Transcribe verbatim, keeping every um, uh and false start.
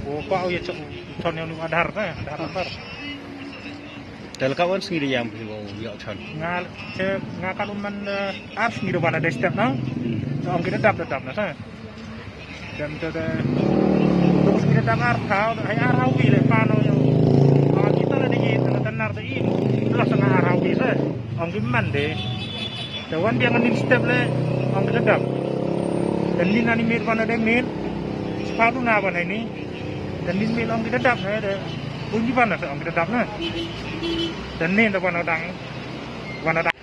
Wo pa u ya chok ton yang Aadhaar na, Aadhaar number. Te la ka wan sngi da ïam phi ba u ïoh chon. Nga che nga ka lum man ar sngi da wan da step na. Ong ki da dap da dap na sa. Dem te de. Dong sngi da dap ar thaw da hai ar hawi le pa no yo. Ba kita le de yi na tanar de yi. Los nga ar hawi se. Ong ki man de. Te wan biang nin step le ong ki da dap. Te nin ani mit wan de mit. Sepatu na wan ini. Te nin mit ong ki da dap ne de. Pun ki wan se ong ki da dap ne. Te nin da wan dang. Wan dang.